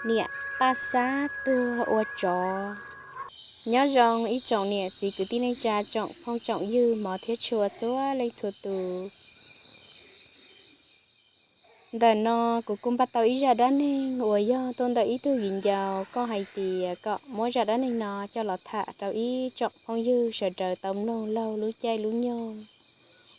Niam paj xab tuag ua tsov. Nyob zoo ib tsoom niam txiv kwv tij neej tsa, tsoom phooj tsoom ywg hmov thiab tshua txhua leej txhua tus. Ntawm no kuv kuj npaj tau ib zaj dab neeg uas yog tuaj ntawm ib tug viv ncaus, koj hais tias kom muab zaj dab neeg no coj los tham rau ib tsoom phooj ywg sawv daws tau mloog laug lub caij lub nyoog.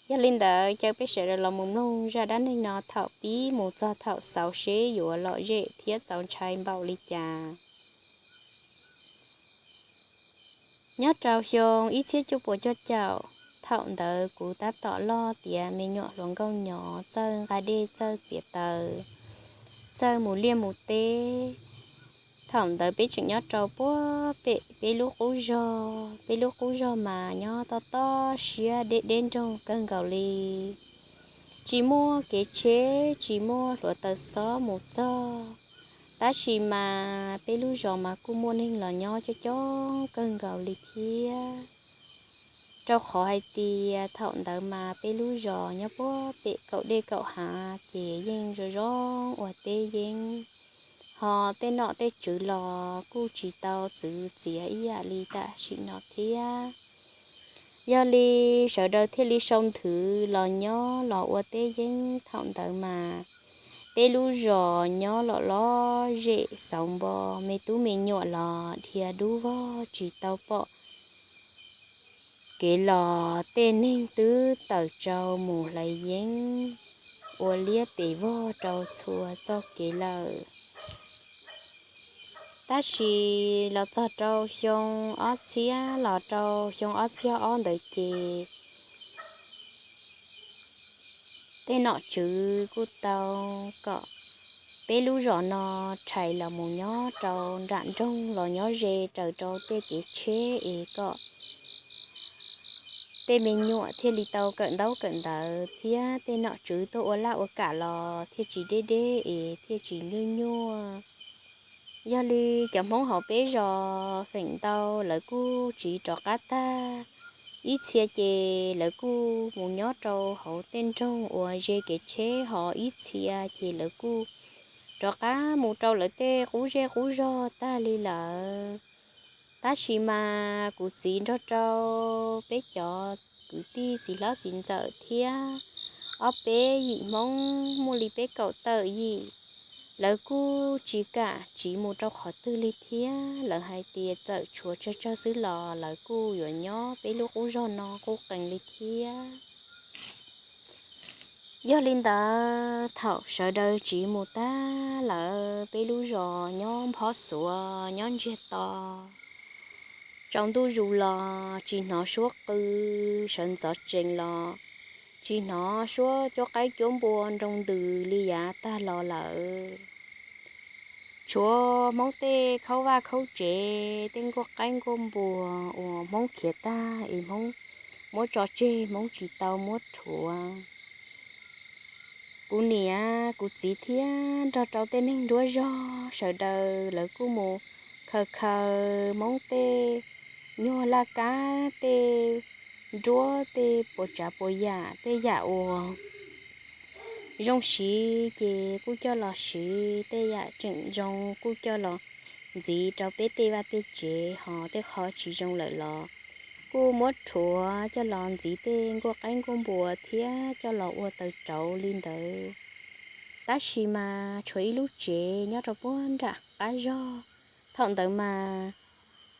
Yog li ntawd caw peb sawv daws los mus mloog zaj dab neeg no thaum pib mus txog thaum xaus seb yuav lom zem thiab txaus ntshai npaum li cas. Nyob rau xyoo ib txhiab cuaj puas cuaj caum, thaum ntawd kuv tab tom loj tiav me nyuam hluas nkauj nyob txawj nqa dej txawj txiav taws, txawj mus liaj mus teb. Thaum ntawd peb tseem nyob rau puag pem peb lub qub zog, peb lub qub zog mas nyob toj toj siab deb deb nroog kawg nkaus li. Tsis muaj kev tsheb, tsis muaj hluav taws xob mus txog, tab sis mas peb lub zos mas kuj muaj neeg los nyob coob coob kawg nkaus li thiab. Rau qhov hais tias thaum ntawd mas peb lub zos nyob puag pem kaum dej kaum hav ces yeej zoo zoo ua teb yeeb, ho tej nom tej tswv los kuj tsis tau txwv txiav ib yam li tam sim no thiab. Yog li sawv daws thiaj li sau nthwv los nyob los ua teb yeeb. Thaum ntawd mas peb lub zos nyob lom lom zem xauv npo, me tub me nyuam los dhia dub vog tsis tau pom kev los, tej neeg twb tawm tsau mus hlais yeeb ua liab pes vog rau txhua txoj kev lawm. Tab sis los txog rau xyoo ob txhiab los rau xyoo ob txhiab ob ntawd ces tej nom tswv kuj tau kom peb lub zos no rhais los mus nyob rau nram nroog los nyob ze raws rau tej kev tsheb es kom tej me nyuam thiaj li tau kawm ntaub kawm ntawv thiab tej nom tswv tuaj ua laj ua kam los thiaj tsis deb deb es thiaj tsis nyuaj nyuaj. Yog li cov Hmoob hauv peb zos feem ntau lawv kuj tsiv rov qab tag, ib txhia ces lawv kuj mus nyob rau hauv tej nroog uas ze kev tsheb, ho ib txhia ces lawv kuj rov qab mus rau lawv tej qub zej qub zog tag li lawm. Tab sis mas kuv txiv nrog rau peb cov kwv tij txiv hlob txiv ntxawm thiab ob peb yim Hmoob muaj li peb kaum tawm yim, lawv kuj tsis kam tsiv mus rau qhov twg li thiab. Lawv hais tias txawm tshuav tsawg tsawg xwb los lawv kuj yuav nyob peb lub qub zog no qub qees li thiab. Yog li ntawd thaum sawv daws tsiv mus tag lawm, peb lub zos nyob nphob xuav nyob ntsiag to. Tsaus ntuj zus los tsis hnov suab qw, sawv ntxov tsees los tsis hnov suab cuab qaib cuab npua nroo ntws li yav tag los lawm. Tshuav Hmoob tej khaub vaj khaub tsev, tej nkuaj qaib nkuaj npua uas Hmoob khiav tag es Hmoob muab tso tseg, Hmoob tsis tau muab rhuav. Kuv niam kuv txiv thiab nrog rau tej neeg nruab zog sawv daws lawv kuj mus khaws khaws Hmoob tej nyuag laj kab, tej nruab, tej puas tsav puas yam, tej yam uas zoo siv ces kuj coj los siv, tej yam tseem zoo kuj coj los ntxiv rau peb tej vaj tej tsev, ho tej qho tsis zoo lawm los kuj muab rhuav coj los ntxiv tej nkuaj qaib nkuaj npua thiab coj los ua taws rauv li ntawd. Tab sis mas tshuav ib lub tsev nyob rau puag nram qab zog. Thaum ntawd mas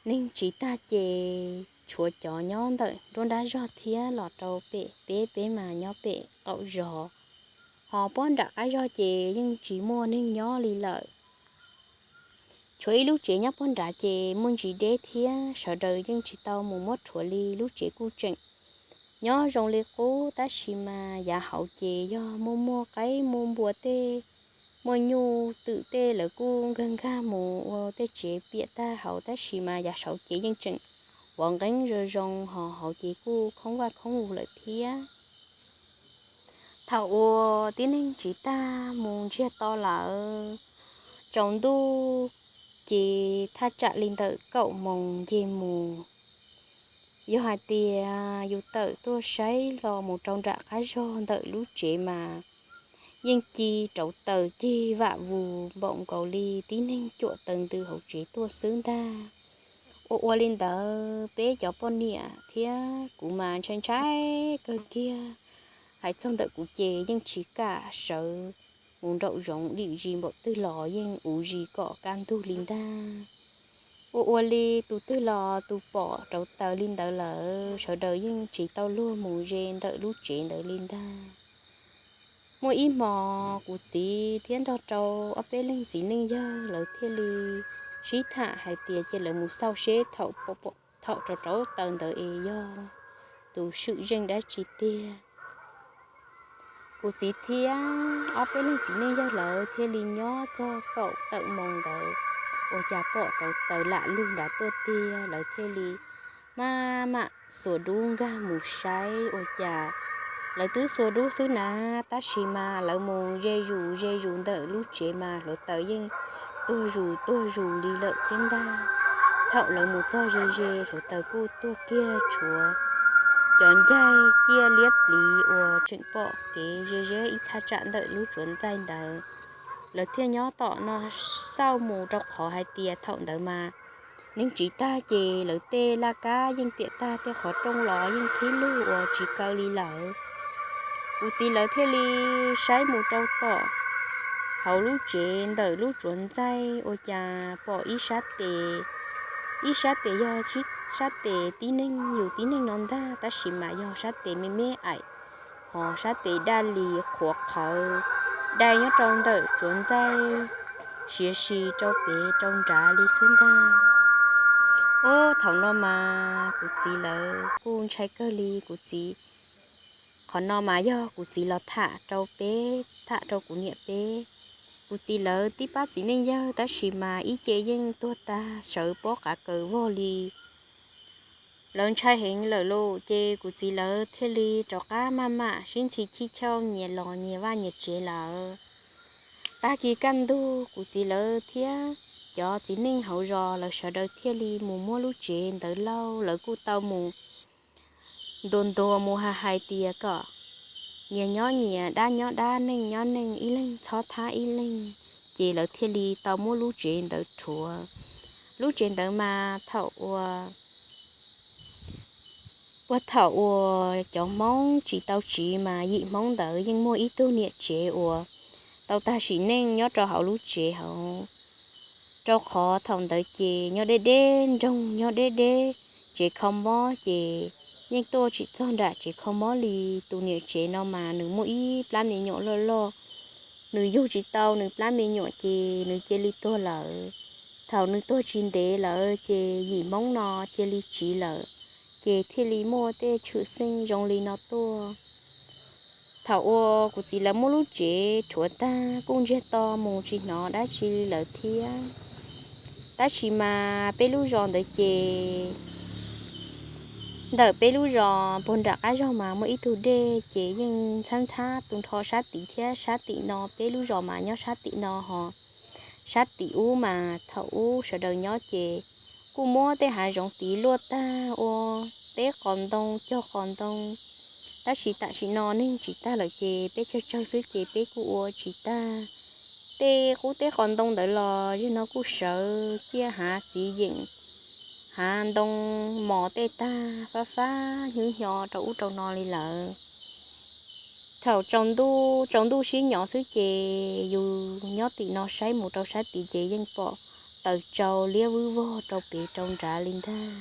neeg tsiv tag ces tshuav cov nyob ntawm nruab nrab zog thiab los rau pem peb, peb mas nyob pem qaum zos, ho puag nram qab zog ces yeej tsis muaj neeg nyob li lawm. Tshuav ib lub tsev nyob puag nrad ces muaj ntsis deb thiab sawv daws yeej tsis tau mus muab rhuav li, lub tsev kuj tseem nyob zoo li qub, tab sis mas yav hauv ces yog muaj muaj qaib muaj npua tej, muaj nyuj twm tej lawv kuj nkag nkag mus ua tej tsev piam tag hauv, tab sis mas yav saud ces yeej tseem vov nqeeb zoo zoo, ho hauv ces kuj khoob vaj khoob vus lawm thiab. Thaum uas tib neeg tsiv tag mus ntsiag to lawm, tsaus ntuj ces thaj tsam li ntawm kaum moos nce mus, yog hais tias yus tawm tuaj saib los mus rau nram qab zog ntawm lub tsev mas yeej ci rauv taws cig vam vus npaum nkaus li tib neeg cuam taws ntws hauv tsev tuaj xwb ntag. Ua ua li ntawd peb cov poj niam thiab kuv mas ntshai ntshai kawg kiag. Hais txog ntawm kuv ces yeej tsis kam sawv mus nraum zoov dim zis npaum twg los yeej uv zis kom kaj ntug li ntag. Ua ua li tus twg los tus pom rauv taws li ntawd lawm sawv daws yeej tsis tau luag mus ze ntawm lub tsev ntawd li ntag. Muaj ib hmo kuv txiv thiab nrog rau ob peb leeg txiv neej yawg lawv thiaj li sib tham hais tias cia lawv mus xauj seb thaum rauv rauv taws ntawd es yog tus swm zeej dab tsi tiag. Kuv txiv thiab ob peb leeg txiv neej yawg lawv thiaj li nyob txog kaum tawm moos ntawd ua cas pom rauv taws lam lug nrad tuaj tiag, lawv thiaj li maj mam xuas dub nkag mus saib ua cas lawv twb xuas dub xwb na, tab sis mas lawv mus ze zus ze zus ntawm lub tsev mas hluav taws yeej tuag zus tuag zus li lawm thiab ntag. Thaum lawv mus txog ze ze hluav taws kuj tuag kiag tshuav cov ncaig ciaj liab pliv uas tseem pom kev ze zeb ib thaj tsam ntawm lub tsuav ntxaij ntawd. Lawv thiaj nyob tom no xauj mus rau qhov hais tias thaum ntawd mas neeg tsiv tag ces lawv tej laj kab yeej piam tag, tej qhov rooj los yeej qhib lug uas tsis kaw li lawm. Kuv txiv lawv thiaj li saib mus rau tom hauv lub tsev ntawm lub tsuav ntxaij ua cas pom ib sab tes, ib sab tes yog sab tes tib neeg yus tib neeg no ntag, tab sis mas yog sab tes me me aim, hos sab tes daj li qhuav qhawv dai nyob rau ntawm tsuav ntxaij siav si rau pem rau nrad li xwb ntag. Ub, thaum no mas kuv txiv lawv kuj ntshai kawg li. Kuv txiv, qhov no mas yog kuv txiv los tham rau peb, tham rau kuv niam peb. Kuv txiv lawv tib pab txiv neej yawg tab sis mas ib ce yeej tuag tag sawv pob qav kaws vog li. Lawv ntshai heev lawm lauj, ces kuv txiv lawv thiaj li rov qab maj mam sib ntxhi chij chauj nyias los nyias vaj nyias tsev lawm. Tag kis kaj ntug kuv txiv lawv thiab cov txiv neej hauv zos lawv sawv daws thiaj li mus muab lub tsev ntawd lauj. Lawv kuj tau mus ntuas ntuas mus hais hais tias kom nyias nyob nyias, dab nyob dab, neeg nyob neeg, ib leeg txhob thab ib leeg, ces lawv thiaj li tau muab lub tsev ntawd rhuav. Lub tsev ntawd mas thaum uas puag thaum uas cov Hmoob tsis tau tsiv mas yim Hmoob ntawd yeej muaj ib tug niam tsev uas tau tag sim neej nyob rau hauv lub tsev hauv, rau qhov thaum ntawd ces nyob deb deb nroog, nyob deb deb tsev kho mob ces yeej tuaj tsis txog nram tsev kho mob li. Tus niam tsev no mas nws muaj ib plab me nyuam loj loj, nws yug tsis tau nws plab me nyuam ces nws cia li tuag lawm. Thaum nws tuag tsis ntev lawm ces yim Hmoob no cia li tsiv lawm, ces thiaj li muaj tej tshwm sim zoo li no tuaj. Thaum uas kuv txiv lawv muab lub tsev rhuav tag kuj ntsiag to mus tsis hnov dab tsi li lawm thiab. Tab sis mas peb lub zos ntawd ces ntawm peb lub zos puag nram qab zog mas muaj ib tug dej ces yeej ntxhab ntxhab tu nrho sab tid thiab sab tim no, peb lub zos mas nyob sab tim no hos sab tim ub mas thaum ub sawv daws nyob ces kuj muab tej hav zoov tid luaj tag ua teb qos ntoo cog qos ntoo. Tab sis tam sim no neeg tsis tag lawm ces peb tsawg tsawg xwb ces peb kuj ua tsis tag tej qub teb qos ntoo ntawd los. Zaum no kuj sawv ciaj hav txiv yeem, hav ntoo mos tej tag fab fab hnyo hnyo rau ub rau no li lawm. Thaum tsaus ntuj, tsaus ntuj sib nyo xwb ces yus nyob tim no saib mus rau sab tid ces yeej pom taws tsau liab vwb vog rau pem rau nrad li ntag.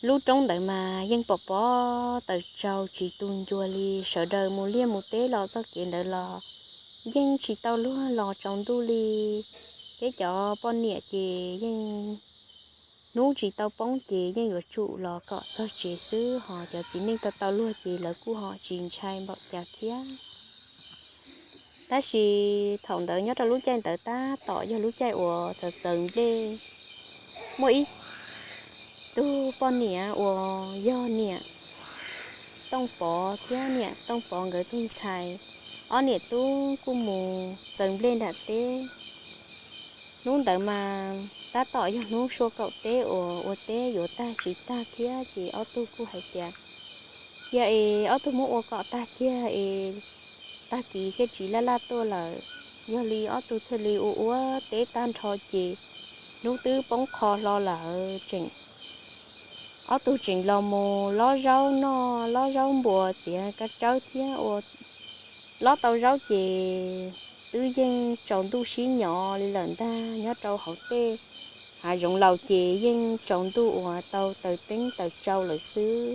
Lub roob ntawd mas yeej pom pom taws tsau tsis tu ncua li, sawv daws mus liaj mus teb los txoj kev ntawd los yeej tsis tau luag los tsaus ntuj li. Peb cov poj niam ces yeej hnub tsis tau poob ces yeej yuav tsum los kom txog tsev xwb, hos cov txiv neej tau tau luag ces lawv kuj ho tsis ntshai npaum cas thiab. Tab sis thaum ntawd nyob rau lub caij ntawd tab tom yog lub caij uas txawv txawv nplej. Muaj ib tug poj niam uas yog niam Tooj Pov thiab niam Tooj Pov nkawd tus ntxhais, ob niam tub kuj mus txawv nplej nram teb. Hnub ntawd mas tab tom yog hnub sua kaum teb uas ua teb yuav tag tsis tag thiab ces ob tug kuj hais tias, cia es ob tug muab ua kom tag kiag es tag kis thiaj tsis laj laj tuaj lawm. Yog li ob tug thiaj li ua ua teb tag nrho ces hnub twb poob qho hlo lawm tseem, ob tug tseem los mus lob zaub noj, lob zaub npua txiav kab tsawb thiab ua, lob tau zaub ces twb yeej tsaus ntuj sib nyob li lawm ntag. Nyob rau hauv tej hav zoov laus ces yeej tsaus ntuj uas tau taws teeb taws tsau lawm xwb.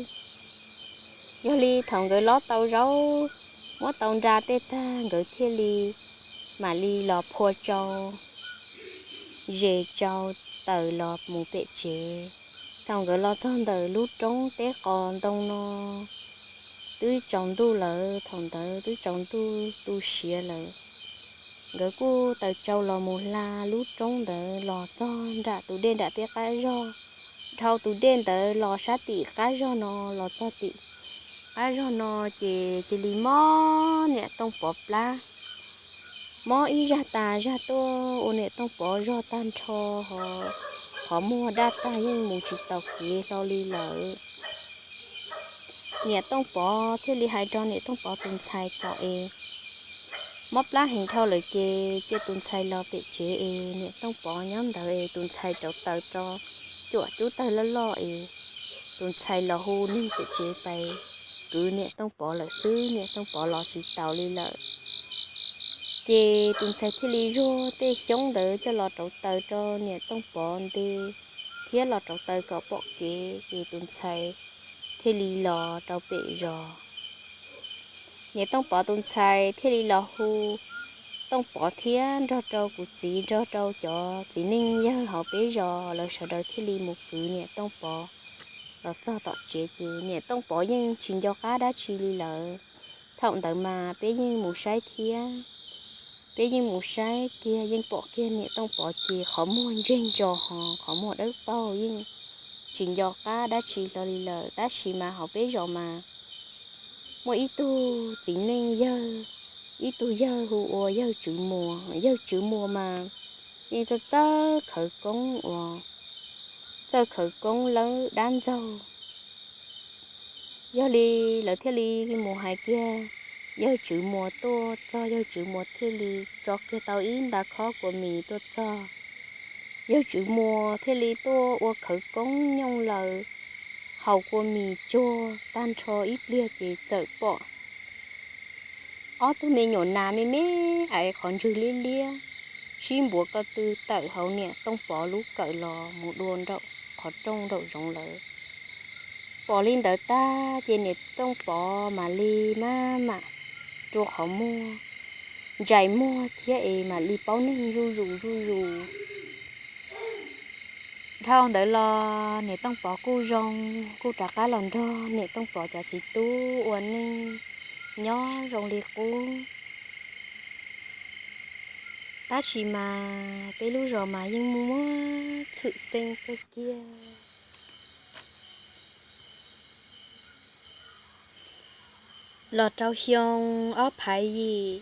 Yog li thaum nkawd lob tau zaub, muab tau nra tej tag, nkawd thiaj li mam li los phua tsau, zes tsau, taws los mus pem tsev. Thaum nkawd los txog ntawm lub roob teb qos ntoo no twb tsaus ntuj lawm, thaum ntawd twb tsaus ntuj tu siav lawm. Nkawd kuj taws tsau los mus hla lub roob ntawd los txog nram tus dej nram peb qab zog, dhau tus dej ntawd los sab tim qab zog no, los txog tim qab zog no ces cia li mob niam Tooj Pov plab, mob ib zag tas zag tuaj ua niam Tooj Pov zog tag nrho, qhov muag daj tag yeej mus tsis taus kev hlo li lawm. Niam Tooj Pov thiaj li hais rau niam Tooj Pov tus ntxhais kom es mob plab heev dhau lawm ces cia tus ntxhais los pem tsev es niam Tooj Pov nyob ntawd es tus ntxhais rauv taws rau cuam cub tawg loj loj es tus ntxhais los hu neeg pem tsev pais kwv niam Tooj Pov lawm xwb, niam Tooj Pov los tsis taus li lawm. Ces tus ntxhais thiaj li zuag tej xyoob ntawd coj los rauv taws rau niam Tooj Pov nte thiab los rauv taws kom pom kev, ces tus ntxhais thiaj li los rau pem zos. Niam Tooj Pov tus ntxhais thiaj li los hu Tooj Pov thiab nrog rau kuv txiv nrog rau cov txiv neej yawg hauv peb zos lawv sawv daws thiaj li mus kwv niam Tooj Pov los txog tom tsev ces niam Tooj Pov yeej tsis nco qab dab tsi li lawm. Thaum ntawd mas peb yeej mus saib thiab, peb yeej mus saib kiag yeej pom kiag niam Tooj Pov ces qhov muag ntseg ntso ho qhov muag dawb paug yeej tsis nco qab dab tsi hlo li lawm. Tab sis mas hauv peb zos mas muaj ib tug txiv neej yawg, ib tug yawg hu ua yawg Tswv Muas. Yawg Tswv Muas mas yeej txawj txawj khawv koob uas txawj khawv koob lawb dab ntxaug. Yog li lawv thiaj li mus hais kiag yawg Tswv Muas tuaj txog, yawg Tswv Muas thiaj li tso kiag tau ib nta khob kua mis tuaj txog. Yawg Tswv Muas thiaj li tuaj ua khawv koob nyooj laws haus kua mis cuag tag nrho ib pliag ces txawm pom ob tug me nyuam nas me me ais qhov ntswg liab liab sib npuav ko tw tawm hauv niam Tooj Pov lub kawm los mus dua nraum qhov rooj nraum zoov lawm. Pom li ntawd tag ces niam Tooj Pov mam li maj mam rua qhov muag, ntsais muag thiab es mam li paub neeg zuj zus zuj zus. Dhau ntawd los niam Tooj Pov kuj zoo, kuj rov qab los nrog niam Tooj Pov cov txiv tub ua neej nyob zoo li qub. Tab sis mas peb lub zos mas yeej muaj txhwm xeeb kawg kiag. Los rau xyoo ob phav yim,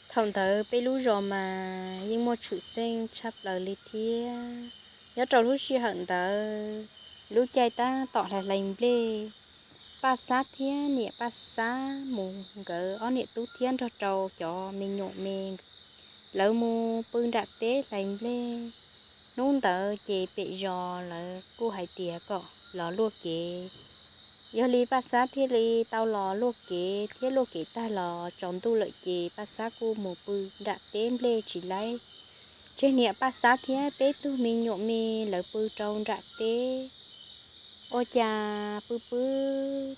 thaum ntawd peb lub zos mas yeej muaj tshwm xeeb tshaj plaws li thiab. Nyob rau lub sij hawm ntawd, lub caij tab tom hlais hlais nplej, Paj Xab thiab niam Paj Xab mus nkawd ob niam tub thiab nrog rau cov me nyuam me, lawv mus pw nram teb hlais nplej. Hnub ntawd ces pem zos lawv kuj hais tias kom los luaj kev. Yog li Paj Xab thiaj li tau los luaj kev thiab luaj kev tag los tsaus ntuj lawm ces Paj Xab kuj mus pw nram teb nplej tsis laib. Tseg niam Paj Xab thiab peb tug me nyuam me lawv pw rau nram teb. Ua cas pw pw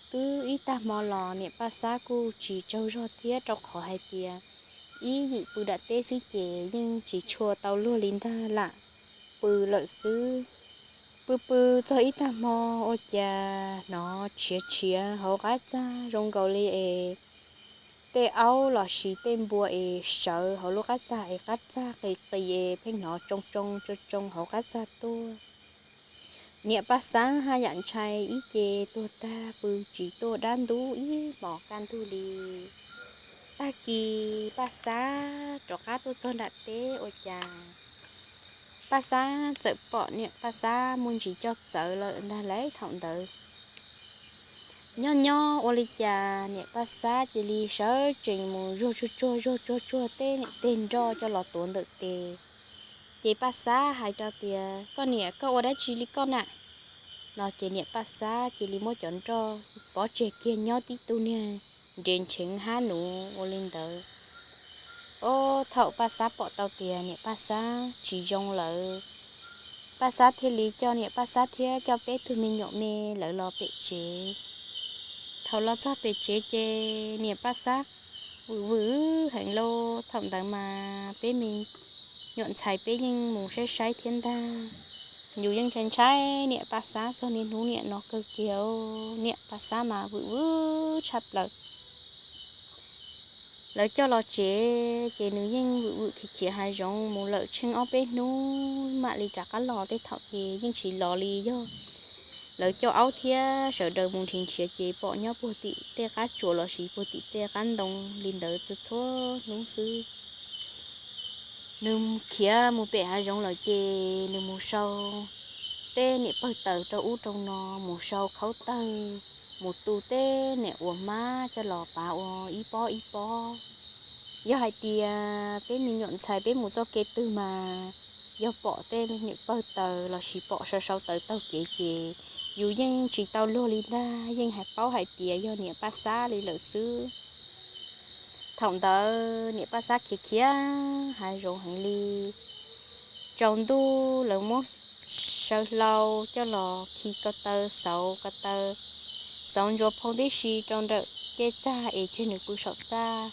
twb ib tag hmo los niam Paj Xab kuj tsis tsaug zog thiab rau qhov hais tias ib yim pw nram teb xwb ces yeej tsis tshua tau luag li ntag lam pw lawm xwb. Pw pw txog ib tag hmo ua cas hnov tshiav tshiav hauv qab txag zoo nkaus li es tej aub los sis tej npua es sawv hauv lub qab txag es qab txag qis qis es pheej hnov tsoo tsoo tsoo tsoo hauv qab txag tuaj. Niam Paj Xab haj yam ntshai ib ce tuag tag pw tsis tuaj dab ntub ib hmos kaj ntug li. Tag kis Paj Xab rov qab tuaj txog nram teb ua cas Paj Xab txawm pom niam Paj Xab muaj ntsis coj txawv lawm ntag lauj thaum ntawd. Nyob nyob ua li cas niam Paj Xab cia li sawv tsees mus zuag tsuag tsuag zuag tsuag tsuag tej niam teg nroj coj los tuav ntawm tes. Ces Paj Xab hais rau tias, Koj niam, koj ua dab tsi li koj na? No ces niam Paj Xab cia li muab cov nroj pov tseg kiag nyob tib tug niag nres nrheev hab nuv ua li ntawd. Ob, thaum Paj Xab pom tau tias niam Paj Xab tsis zoo lawm, Paj Xab thiaj li coj niam Paj Xab thiab coj peb tug me nyuam me lawv los pem tsev. Thaum los txog pem tsev ces niam Paj Xab vwm vwm heev lauj. Thaum ntawd mas peb me nyuam ntxhais peb yeej mus saib saib thiab ntag. Yus yeej ntshai ntshai niam Paj Xab txog niaj hnub niam no kawg kiag. Niam Paj Xab mas vwm vwm tshaj plaws. Lawv coj los tsev ces nws yeej vwm vwm khiav khiav hav zoov mus lawm tsheej ob peb hnub mam li rov qab los. Tej thaum ces yeej tsis los li, yog lawv coj aub thiab sawv daws mus nrhiav nrhiav ces pom nyob puag tim tej qab tsuas lossis puag tim tej qab ntoo li ntawd txhua txhua hnub xwb. Nws khiav mus pem hav zoov lawm ces nws mus sau tej niam pawg taws rau ub rau no, mus sau khaub tawg, mus tu tej niam uas hmab coj los pav ua ib pob ib pob. Yog hais tias peb me nyuam ntxhais peb mus txoj kev twg mas yog pom tej niam pawg taws lossis pom sau sau taws taug kev ces yus yeej tsis tau luag li ntag, yeej hais paub hais tias yog niam Paj Xab li lawm xwb. Thaum ntawd niam Paj Xab khiav khiav hav zoov heev li. Tsaus ntuj lawv muab saw hlau coj los khi ko taw xauv ko taw, xauv ntsuas phoo tib si rau nram tej txaj es tseg nws pw saum txaj.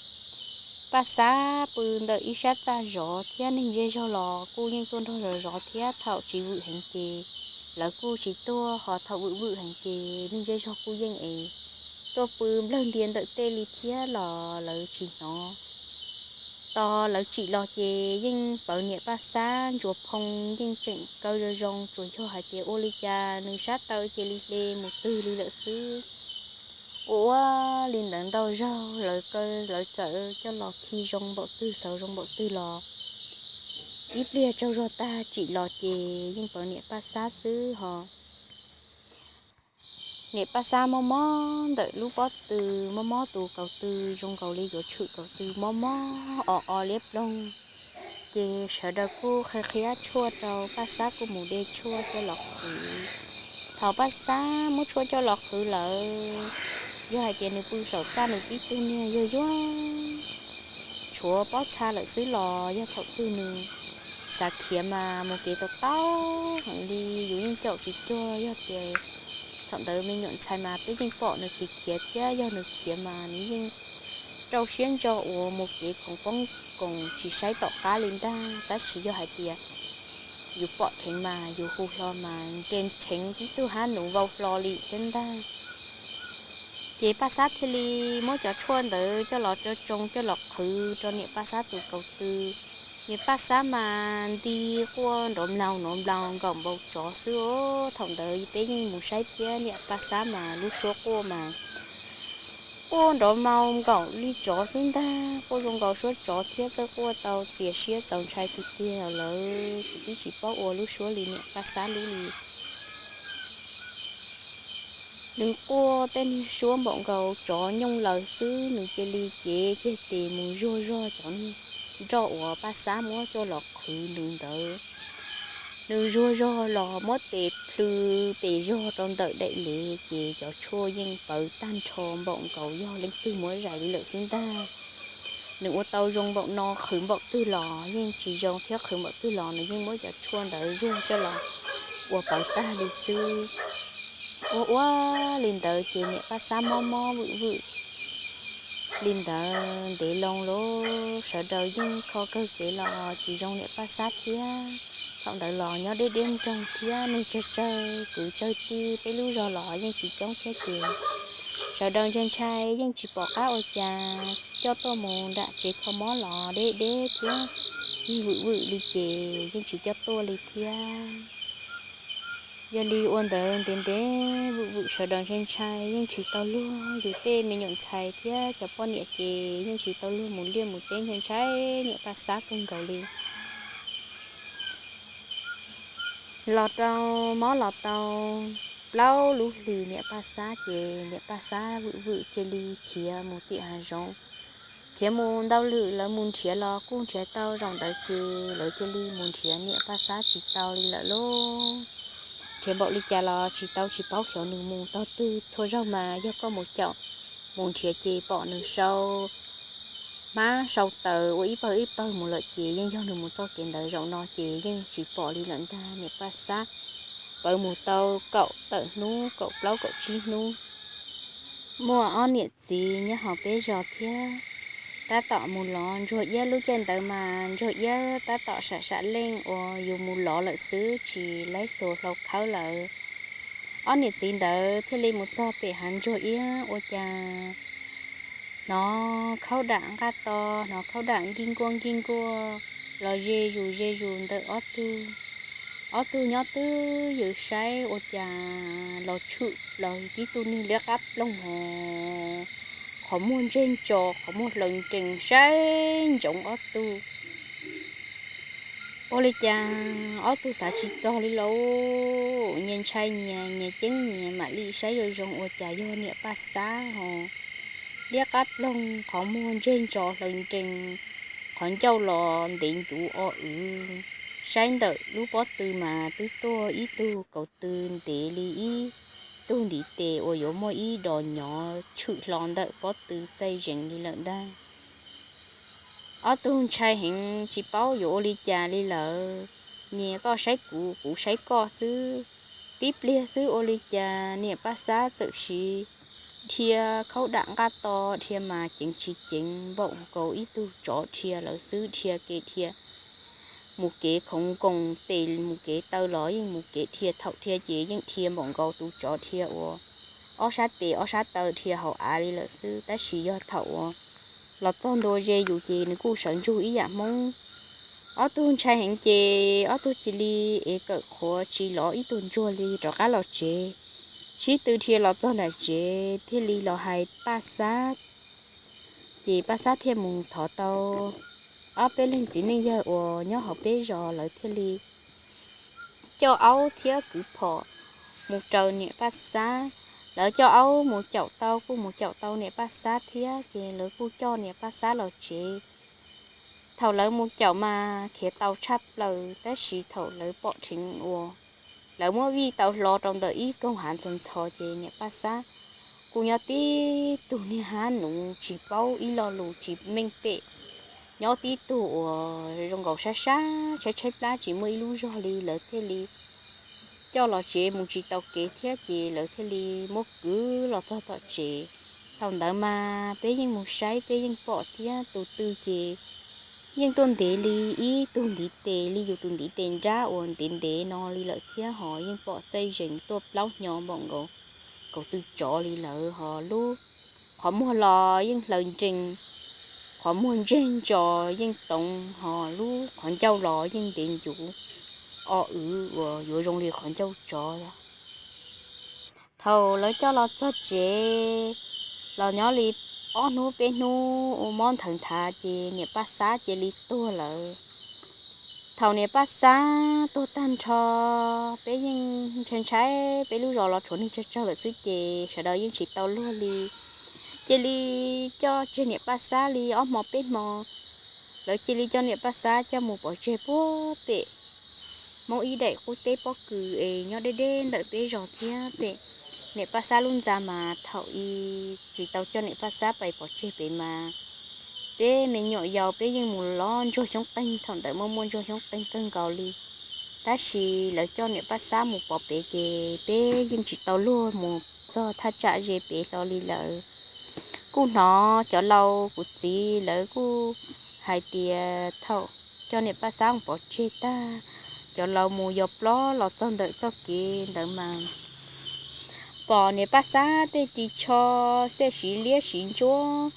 Paj Xab pw ntawm ib sab txaj zov thiab neeg zej zog los kuj yeej tuaj nrog zov zov thiab. Thaum tsis vwm heev ces lawv kuj tsis tuaj, ho thaum vwm vwm heev ces neeg zej zog kuj yeej es tuaj pw nplawg ntia ntawm tej li thiab los lawv tsis hnov. Tos lawv tsim los ces yeej pawv niam Paj Xab ntsuas phoo, yeej tseem kaw zoo zoo, tsuas yog hais tias ua li cas nws sab taw cia li hle mus twg li lawm xwb. Ua ua li ntawd ntau zaug lawv kaw lawv txawm coj los khi zoo npaum twg xauv zoo npaum twg los ib pliag tsaug zog tag tsim los ces yeej pawv niam Paj Xab xwb ho. Niam Paj Xab mob mob ntawm lub pob tw, mob mob tus kaus tw zoo nkaus li yuav tshwm kaus tw, mob mob o o liab ploog. Ces sawv daws kuj qhia qhia tshuaj rau Paj Xab kuj mus de tshuaj coj los qhwv. Thaum Paj Xab muab tshuaj coj los qhwv lawm, yog hais tias nws pw saum txaj nws tib tug niag yuag yuag tshuav pob txha lawm xwb los yog thaum twg nws xav khiav mas mus kev tau taub heev li, yus yeej caum tsis cuag. Yog tias thaum ntawd me nyuam ntxhais mas peb yeej pom nws khiav khiav thiab, yog nws khiav mas nws yeej rau siab ntso uas mus kev khoom poob koom tsis saib tom qab li ntag. Tab sis yog hais tias yus pom dheev mas yus hu hlo mas nres nrheev tib tug hab nuv vau hlo li thiab ntag. Ces Paj Xab thiaj li muab cov tshuaj ntawd coj los tsoo coj los qhwv rau niam Paj Xab tus kaus tw. Niam Paj Xab mas nti quaj nrov mlaus nrov mlaus nkaum npau tsov xwb. Thaum ntawd peb yeej mus saib thiab, niam Paj Xab mas lub suab quaj mas quaj nrov mlaus nkaum li tsov xwb ntag, quaj zoo nkaus suab tsov thiab, txawj quaj tau txias siab txaus ntshai tiag tiag lawm. Kuv twb tsis paub ua lub suab li niam Paj Xab lub li. Nws quaj tej niag suab npaum nkaus tsov nyooj laws xwb, nws cia li cev kiag tes mus zuag zog cov niag nroj uas Paj Xab muab coj los qhwv nws ntawd. Nws zuag zog los muab tes plhws pes zog rau ntawm daim lev ces cov tshuaj yeej pawv tag nrho npaum nkaus yog leej twg muab zais li lawm xwb ntag. Nws ua tau zoo npaum no, qhwv npaum twg los yeej tsis zoo thiab, qhwv npaum twg los nws yeej muab cov tshuaj ntawd zuag coj los ua pawv tag li xwb. Ua ua li ntawd ces niam Paj Xab mob mob vwm vwm li ntawd ntev loo lawm, sawv daws yeej kho kawg kev los tsis zoo niam Paj Xab thiab. Thaum ntawd los nyob deb deb nroog thiab, neeg tsawg tsawg kwv tsawg tij, peb lub zog los yeej tsis coob thiab ces sawv daws ntshai ntshai yeej tsis pom qab ua cas, coj tuaj mus nram tsev kho mob los deb deb thiab, yeej vwm vwm li ces yeej tsis coj tuaj li thiab. Yog li ua ntawd ntev ntev vwm vwm sawv daws ntshai ntshai yeej tsis tau luag, yus tej me nyuam ntxhais thiab cov poj niam ces yeej tsis tau luag mus liaj mus teb, ntshai ntshai niam Paj Xab kawg nkaus li. Los rau mob los tau plaub lub hlis niam Paj Xab ces niam Paj Xab vwm vwm cia li khiav mus tim hav zoov. Khiav mus ntau lwm lawv mus nrhiav los kuj nrhiav tau zaum ntawd ces lawv cia li mus nrhiav niam Paj Xab tsis tau li lawm lauj. Nrhiav npaum li cas los tsis tau tsis paub xyov nws mus tog twg, txhua zaug mas yog koj mus caum mus nrhiav ces pom nws sau hmab sau taws ua ib pawg ib pawg mus lawm ces yeej yog nws mus txoj kev ntawd. Zaum no ces yeej tsis pom li lawm ntag niam Paj Xab. Pawv mus tau kaum tawm hnub, kaum plaub kaum tsib hnub, muaj ob niam txiv nyob hauv peb zos thiab tab tom mus lov ntsuag iab. Lub caij ntawd mas ntsuag iab tab tom sam sam leej uas yus mus lov lawm xwb tsis laib xuas hlau khawb lawm. Ob niam txiv ntawd thiaj li mus txog pem hav ntsuag iab ua cas hnov khaub dam nqaj to, hnov khaub dam nkij nkuaj nkij nkuaj los ze zus ze zus ntawm ob tug. Ob tug nyob twj ywm saib ua cas los tshwm plaws tib tug niag liab qab ploog hos qhov muag ntseg ntso, qhov muag hlaws nrees saib ntsoov ob tug. Ua li cas ob tug xav tsis txog li lauj, nyias ntshai nyias, nyias ceeb nyias mam li saib zoo zoo ua cas yog niam Paj Xab hos liab qab ploog qhov muag ntseg ntso hlaws nrees, qhov ncauj los ntev ncuv o w. Saib ntawm lub pob tw mas twb tuaj ib tug kaus tw ntev li ib tug ntiv tes uas yuav muaj ib dos nyov tshwm hlo ntawm pob tw txaij zees li lawm ntag. Ob tug ntshai heev tsis paub yuav ua li cas li lawm, nyias koj saib kuv kuv saib koj xwb. Tib pliag xwb ua li cas niam Paj Xab txawm siv dhia khaub dam nqaj to, dhia mas ceev tsis ceev npaum nkaus ib tug tsov dhia lawm xwb, dhia kev dhia mus kev khoov nkoos tes mus kev taw los yeej mus kev dhia, thaum dhia ces yeej dhia npaum nkaus tus tsov dhia uas ob sab tes ob sab taw dhia hauv av li lawm xwb. Tab sis yog thaum uas los txog ntua ze yus ces nws kuj sawv ntsug ib yam Hmoob. Ob tug ntshai heev ces ob tug cia li ev kawm qhuav tsis lov ib tug ntsuag li rov qab los tsev. Sib tw dhia los txog nram tsev thiaj li los hais Paj Xab, ces Paj Xab thiaj mus thov tau ob peb leeg txiv neej yawg uas nyob hauv peb zos, lawv thiaj li coj aub thiab kwv phom mus raws niam Paj Xab. Lawv coj aub mus caum tau kuj mus caum tau niam Paj Xab thiab ces lawv kuj coj niam Paj Xab los tsev. Thaum lawv mus caum mas khiav tau tshaj plaws, tab sis thaum lawv pom dheev uas lawv muab vij tau hlo rau ntawm ib koog hav ntxhov ntxhov ces niam Paj Xab kuj nyob tib tug niag hab nuv tsis paub ib lo lus tsis meej pem, nyob tib tug uas zoo nkaus sab sab tshaib tshaib plab tsis muaj ib lub zog li. Lawv thiaj li coj los tsev mus tsis tau kev thiab ces lawv thiaj li muab kwv los txog tom tsev. Thaum ntawd mas peb yeej mus saib peb yeej pom thiab, tus tw ces yeej tuaj ntev li ib tug ntiv tes li yus tus ntiv tes nrab uas ntev ntev no li lawm thiab hos yeej pom txaij zees tuaj plaub hnyo npaum nkaus kaus tw tsov li lawm hos lub qhov muag los yeej hlaws nrees, qhov muag ntseg ntso yeej toov hos lub qhov ncauj los yeej ntev ncuv o w uas yuav zoo li qhov ncauj tsov. Thaum lawv coj los txog tsev los nyob li ob hnub peb hnub ua mob nthawv nthav ces niam Paj Xab cia li tuag lawm. Thaum niam Paj Xab tuag tag nrho, peb yeej ntshai ntshai, peb lub zos los tshuav neeg tsawg tsawg lawm xwb ces sawv daws yeej tsis tau luag li. Cia li coj tseg niam Paj Xab li ob hmo peb hmo, lawv cia li coj niam Paj Xab coj mus pov tseg puag pem Hmoob ib daim qub teb pob kws es nyob deb deb ntawm peb zos thiab pem niam Paj Xab lub ntxa mas thaum i tsis tau coj niam Paj Xab pais pov tseg pem mas peb me nyuam yaus peb yeej mus lov ntsuag xyoob qeeg, thaum ntawd muaj muaj ntsuag xyoob qeeg kawg nkaus li. Tab sis lawv coj niam Paj Xab mus pov pem ces peb yeej tsis tau luag mus txog thaj tsam ze pem hlo li lawm. Kuj hnov cov laus kuv txiv lawv kuj hais tias thaum coj niam Paj Xab mus pov tseg tag, cov laus mus yos plob los txog ntawm txoj kev ntawd mas pom niam Paj Xab tej ris tsho, tej siv liab siv ntsuab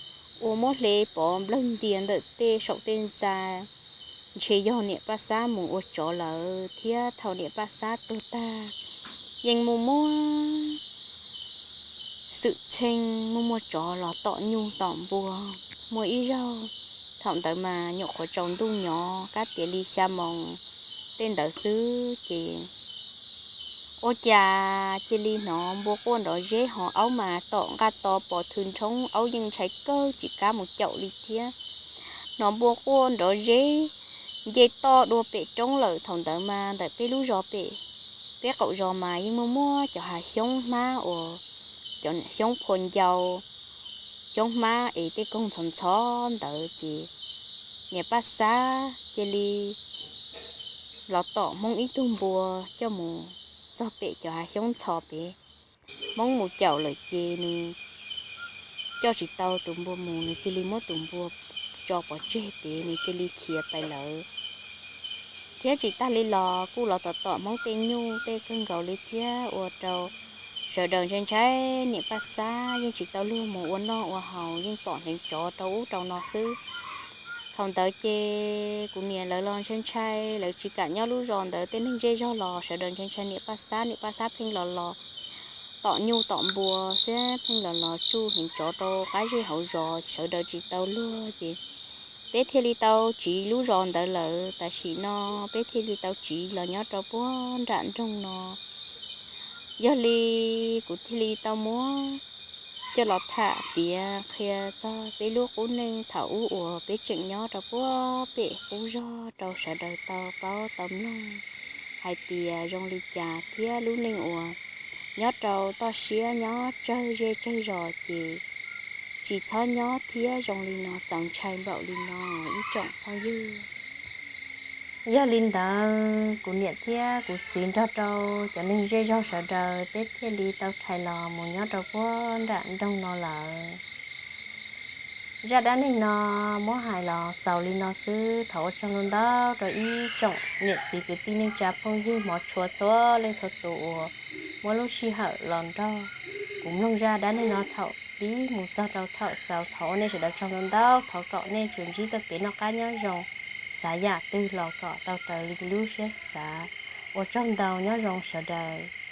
uas muab hle pov nplawg ntias ntawm tej saum tej ntxa, ntshe yog niam Paj Xab mus ua tsov lawm thiab. Thaum niam Paj Xab tuag tag, yeej muaj muaj xwm txheej muaj muaj tsov los tom nyuj tom npua. Muaj ib zaug, thaum ntawd mas nyuam qhuav tsaus ntuj nyob kab tias li xya moos tej ntawd xwb ces Ua cas cia li hnov npua quaj nrov zeb, ho aub mas tom nqaj to pos thw nrhoob, aub yeej ntshai kawg tsis kam mus caum li thiab. Hnov npua quaj nrov zeb nce toj dua pem roob lawm. Thaum ntawd mas ntawm peb lub zos pem, peb qaum zos mas yeej muaj muab cov hav xyoob hmab uas cov xyoob phua ncau, xyoob hmab es tej koog ntxhov ntxhov ntawd ces niam Paj Xab cia li los tom Hmoob ib tug npua coj mus txog pem cov hav xyoob ntxhov pem. Hmoob mus caum lawm ces nws coj tsis tau tus npua mus, nws cia li muab tus npua tso pov tseg pem, nws cia li khiav pais lawm. Thiab tsis tag li los kuj los tom tom Hmoob tej nyuj tej kawg nkaus li thiab, ua rau sawv daws ntshai ntshai niam Paj Xab, yeej tsis tau luag mus ua noj ua haus, yeej pom hneev tsov rau ub rau no xwb. Thaum ntawd ces kuv niam lawv los ntshai ntshai, lawv tsis kam nyob lub zos ntawd, tej neeg zej zog los sawv daws ntshai ntshai niam Paj Xab, niam Paj Xab pheej los los tom nyuj tom npua xwb, pheej los los tsuj hneev tsov rau qab zej hauv zos, sawv daws tsis tau luag ces peb thiaj li tau tsiv lub zos ntawd lawm. Tam sim no peb thiaj li tau tsiv los nyob rau puag nram nroog no. Yog li kuv thiaj li tau muab coj los tham piav qhia txog peb lub qub neej thaum ub uas peb tseem nyob rau puag pem qub zog rau sawv daws tau paub tau mloog hais tias zoo li cas thiab lub neej uas nyob rau toj siab nyob tsawg zej tsawg zos ces tsis txhob nyob thiab zoo li no txaus ntshai npaum li no ib tsoom phooj ywg. Yog li ntawd kuv niam thiab kuv txiv nrog rau cov neeg zej zog sawv daws peb thiaj li tau rhais los mus nyob rau puag nram nroog no lawm. Zaj dab neeg no muab hais los xaus li no xwb, thov ua tsaug ntau ntau rau ib tsoom niam txiv kwv tij neej tsa phooj ywg hmov tshua txhua leej txhua tus uas muab lub sij hawm los nrog kuv mloog zaj dab neeg no thaum pib mus txog rau thaum xaus. Thov ua nej sawv daws tsaug ntau ntau, thov kom nej tsuas ntsib txoj kev noj qab nyob zoo, xav yam twg los kom tau raws li lub siab xav. Ua tsaug ntau, nyob zoo sawv daws.